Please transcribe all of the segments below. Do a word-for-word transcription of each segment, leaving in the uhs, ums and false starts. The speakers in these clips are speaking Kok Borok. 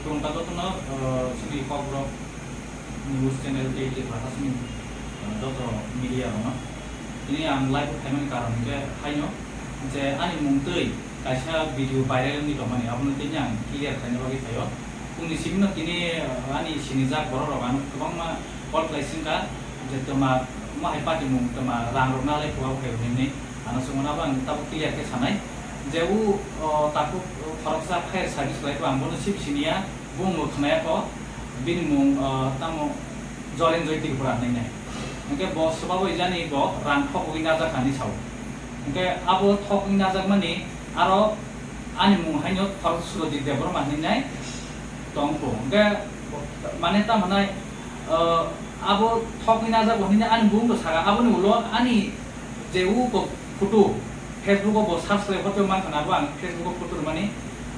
Khulumkha jotono, uh, chini Kokborok news channel tei Tripura hasteni, uh, joto media rokno. Tini ang live khaimani karon hwnkhe haino je ani mung twi kaisa video viral wngwi tongmani, abono tini ang clear khaina bagwi phaio. Pungni simi no tini, uh, ani sinijak borok rok ano kwbangma call khlai singkha je twma, omo hai patimung twma rang rok nalai phuru phai hwnwi, ano swngmano abo ang tabuk clear khe sanai je u, uh, takhuk khoroksa fire service khlai kha, ang bono sip siniya. Bumung bo khwnaya kho, bini mung, ah, tamo Jorenjoy Tripura hinwi nai. Hwnkhe bo swbabo ijani bo rang thok wngwi najak hinwi sao. Hwnkhe abo thok wngwi najakmani aro ani mung haino khorok Surojit Debbarma hinwi nai tong kho. Hwnkhe mane tamo nai, ah, abo thok wngwi najak bo hinwi ani bumung bo saka, aboni ulo ani je u bo photo, Facebook o bo search khlai photo mankha na, abo ang Facebook o photo rwmani,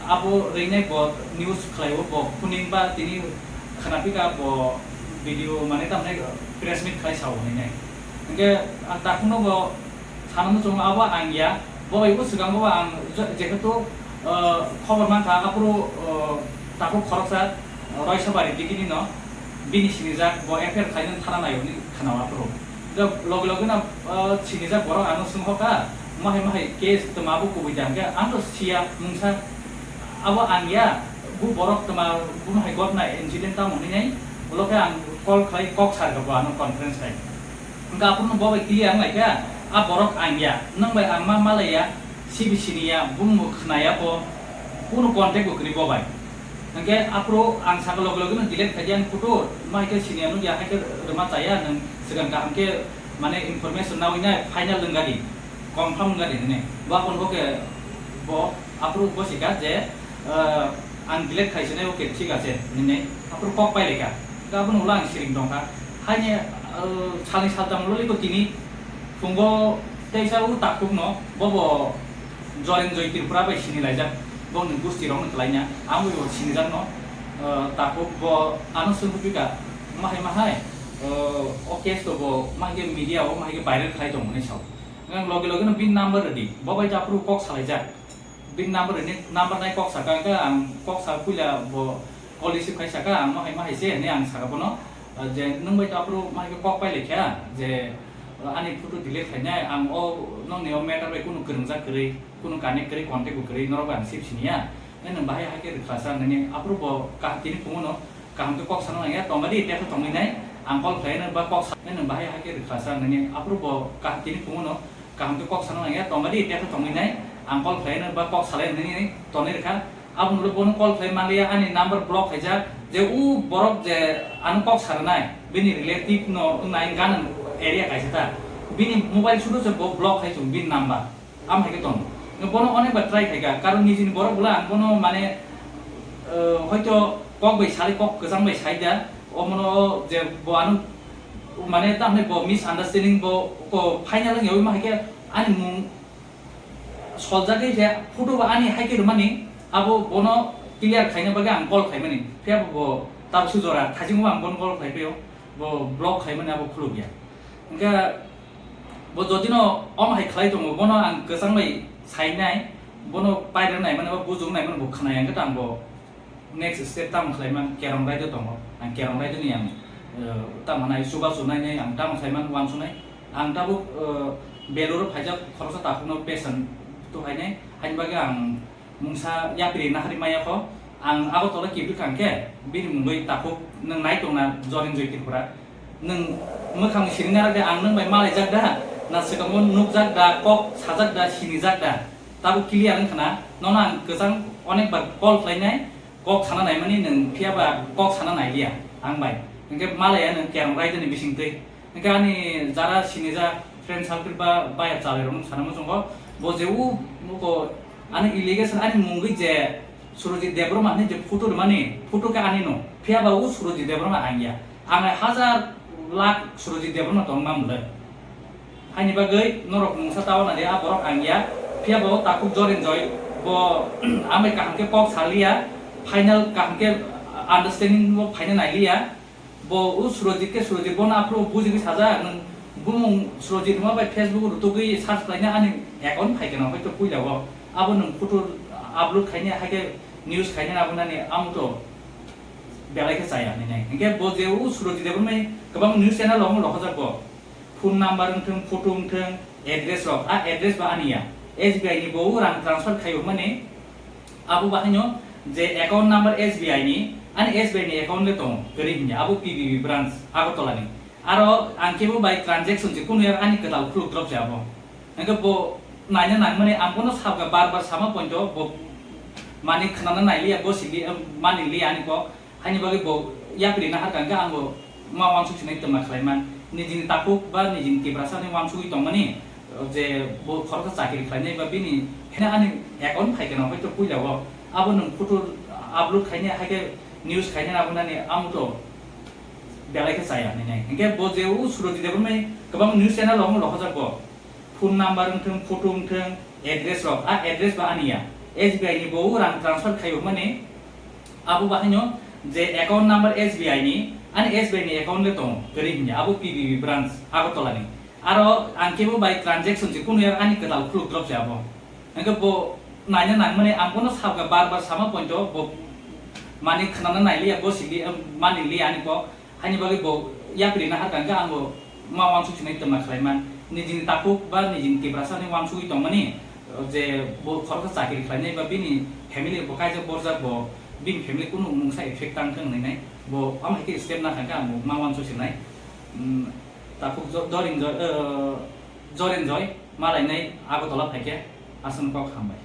abo rwinai bo news khlai o, bo kuning ba tini khwnaphika bo video mane tamni press meet khlai sao hinwi nai. Hwnkhe ang takhukno bo sana muchungo abo ang ya, bo bai bo swkango ang je-, jehetu, uh, khobor mankha aphuru, uh, takhuk khoroksa Roisabari digini no bini sinijak bo F I R khlainani thana naio hinwi khwnao aphuru. Loge loge no, uh, sinijak borok ano swngkha, mahai mahai case twma bo kubui da hwnkhe ang to siya mungsa, abo ang ya, bu borok twma bu hai gotna incident tamo hinwi nai, ulo khe ang call khlai kok sar kha bo ano conference khai. Hwnkhe aphuru bo bai clear wng lai kha, a borok ang ya, nwng bai ang ma malai ya, C B C ni ya, bumung bo khna ya bo, kunu contact bo kwrwi bo bai. Hwnkhe aphuru ang saka loge loge no delete khai di ani photo, ma hai khe sini ya nukya, hai khe rwma chaya, nwng swkang kaham khe mane information nawi nai final wng gadi, confirm wng gadi hinwi. Bo aphuru bo khe bo aphuru bo sika je, eh, ang delete khai sinai, okay, thik ache hinwi aphuru kok pai lai kha. Hwnkhe aboni ulo ang siring tong kha. Haini, eh, salni saltam ulo liko tini phungo teisa o takhukno bo bo Jorenjoy Tripura bai sini laijak, bongni gusti rokno kwlaina, ang bo sinijak no, eh, takhuk bo ano swngwi pika, mahai mahai, eh, o case to bo mahai khe media o mahai khe viral khlai tongo hinwi sao. Ang loge loge no bini number rwdi, bo bai to aphuru kok salaijak, bini number rwdi, number nai kok saka, hwnkhe ang kok sa puila bo call receive khai saka, ang mahai mahai se hinwi ang saka bono, eh, je nwng bai to aphuru mahai khe kok pai lai kha je, ani photo delete khainai, ang o nokni o matter bai kunu kwrwngjak kwrwi, kunu connect kwrwi, contact bo kwrwi, norok bai ang sip siniya. Nai nwng bahai hai khe rwkha sa nini, aphuru bo kaham tini phungo no kaham khe kok sana nangya, tongmani tei khe tongwi nai, ang call khlai nang ba kok sa, nai nwng bahai hai khe rwkha sa nini, aphuru bo kaham tini phungo no kaham khe kok sana nangya, tongmani tei khe tongwi nai, ang call khlai nang ba kok salai nini tonwi rwkha. Aboni ulo bono call khlai manliya, ani number block khaijak, je u borok je ano kok sarnai, bini relative no wngnai ganang area kaisa ta, bini mobile sudu se bo block khai chung bini number, am hai khe tongo. Bono onek bar try khaika, karon nijini borok bwla ang bono mane, eh, hoito kok bai sali, kok kwchang bai sai da, omono je bo ano mane tamni bo misunderstanding bo ko final wngya, ma hai khe ani mung soljagwi khe photo bo ani hai khe rwmani, abo bono clear khaina bagwi ang call khaimani. Phiya bo, bo tabsu jora thaichingbo ang bono call khlai phio, bo block khaimani abo khulukya. Hwnkhe bo jotino omo hai khlai tongo, bono ang kwchang bai sainai, bono pairwk naimani, bo bujuk naimani bo khwnai, hwnkhe tang bo next step tamo khlai man, Kerong Raida tongo. Ang Kerong Raida ni ang, eh, tamo nai chubachu nai nai ang tamo khlai man uansuknai. Ang tabuk, eh, Beluru phaijak khoroksa takhukno patient tu phainai. Haini bagwi ang mungsa yapri nahari maya kho. Ang Agartala kibri kha hwnkhe bini mungwi takhuk nwng nai tongna Jorenjoy Tripura. Nwng mwkhang sini nara de ang nwng bai malaijak da? Na swkango nukjak da, kok sajak da, sinijak da? Tabuk clear wngkha na? Nono ang kwchang onek bar call khlainai. Kok sana naimani nwng phiya ba kok sana nailiya ang bai. Hwnkhe malaya nwng Kerong Raida ni bisingtwi. Hwnkhe ani jara sinijak friend circle ba baya chalairokno sana muchungo, bo je u muko ani allegation ani mungwi je Surojit Debbarma hinwi je photo rwmani, photo khe ani no. Phiya ba u Surojit Debbarma ang ya. Ang hai hajar lakh Surojit Debbarma tong ma mwnwi. Haini bagwi norok mungsa tawana de, a borok ang ya, phiya bo takhuk Jorenjoy, bo amai kaham khe kok saliya, final kaham khe understanding bo phaina nailiya, bo u Surojit khe Surojit bono aphuru bujigwi sajak, nwng bumung Surojit hwnma bai Facebook rwtugwi search khlaina ani account phaikhe no hoito puila o, abo nwng photo upload khaina hai khe news khaina abo nani amo to belai khe chaya hinwi nai. Hinkhe bo je o Surojit Debbarma kwbang news channel rok rohorjak bo. Phone number wngthung, photo wngthung, address rok, a address ba ani ya. S B I ni bo rang transfer khaio mani, abo bahaino je account number S B I ni, ani S B I ni account le tongo, kwrwi hinya, abo P B B branch, Agartala ni. Aro ang kebo bai transaction se kunu ani kwtal khuluk drop se abo. Hinkhe bo naina nangmani ang bono sabga bar bar sama pointo bo mani khnana nailiya, bo sili, mani liya ani kok. Haini bagwi bo yapri nahar kangkhe ang bo ma wansuk sinai twma khlaiman. Nijini takhuk ba nijini Tiprasa ni wansugwi tongmani je bo khoroksa chakri khlainai ba bini hena ani account phaikhe no hoito puila o abo nwng photo upload khainai haikhe news khainai abo nani amo to belai khe chaya hinwi nai. Hinkhe bo je o Surojit Debbarma kwbang news channel rok rohorjak bo. Phone number wngthung, photo wngthung, address rok, a address ba ani ya. S B I ni bo rang transfer khaio mani, abo bahaino je account number S B I ni, ani S B I ni account le tongo, kwrwi hinya, abo P B B branch, Agartala ni. Aro ang kebo bai transaction se kunu ani kwtal khuluk drop se abo. Hinkhe bo naina nangmani ang bono sabga bar bar sama pointo bo mani khnana nailiya, bo sili, mani liya ani kok. Haini bagwi bo yapri nahar kangkhe ang bo ma wansuk sinai twma khlaiman. Nijini takhuk ba nijini Tiprasa ni wansugwi tongmani je bo khoroksa chakri khlainai ba bini family bo kaijak borjak bo bini family kunu mungsa effect tang thung hinwi nai. Bo amo hai khe step na kangkhe ang bo ma wansuk sinai. Mm, takhuk Jo-, Dorin Joy, eh, Joren Joy malainai Agartala phaikhe aswk kok hambai.